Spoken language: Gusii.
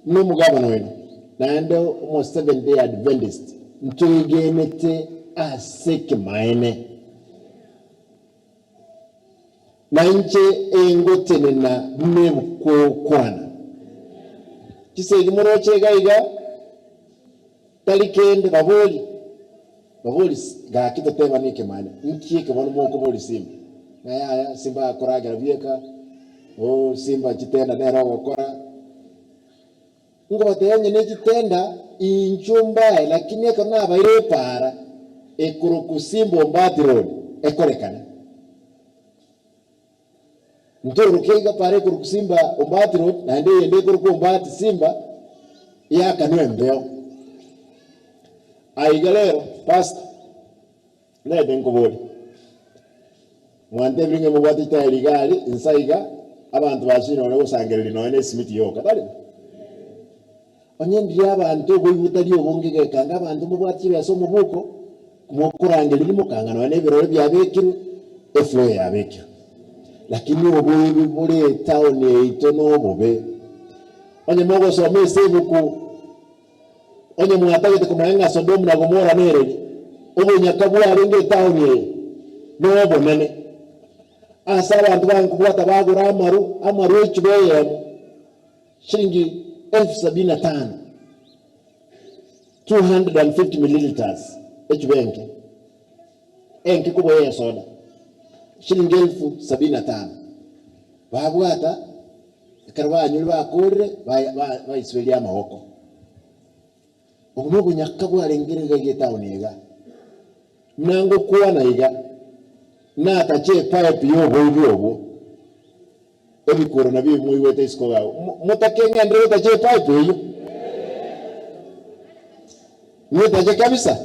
Buna omogabana oino, naende omo Seventh Day Adventist, ntwegenete ase ekemanene. Na inche engotenena buna ebuku egokwana. Chisegi moroche iga iga, tari kende, babori, babori gaki totebane ekemanene, nki eke bono mokobori Simba? Ng'a yaya, Simba akoragera bieka, oh Simba chitenda nere ogokora. Nkobatebia onye ne chitenda, inchuo mbae, lakini ekero nabaire epaara ekorokwa Simba Ombati Road ekorekane. Ntoroke iga paara ekorokwa Simba Ombati Road, naende eyende ekorokwa Ombati Simba eakanwe embeo. Aiga rero pastor, naende nkoborie, mwantebirie ng'a mobwate chitayari iga aria inse aiga, abanto bachire nonye gosangereria nonye na esimiti yoka, tari bo? Onye ndiria abanto oboibi botari obonge gekanga abanto mobwate chibesa omobuko, mokorangereria mokang'a nonye na ebirore biabekirwe, efloor yabekirwe. Lakini oboibi bore etown yaito nobobe. Onye mogosoma ase ebuku, onye mwatagete komanya ng'a Sodomu na Gomora nereri, obonyaka bwarenge etown eye nobonene. Ase abanto bankobwata bagora amaru, amaru echuba eyemo. Shilingi elfu sabini na tano, 250 millilitres, echuba enke, enke kobua eyesoda, shilingi elfu sabini na tano. Babwata, ekero banyure bakorire, baisiberia amaboko. Obo nobonyaka bwarengire iga iga etown iga. Buna ngokwana iga, natache epipe yoboibi obwo. Ebikuro nabio bimoigwete isiko iga. Motakeng'enderere gotacha epipe eyio? Mwetache kabisa?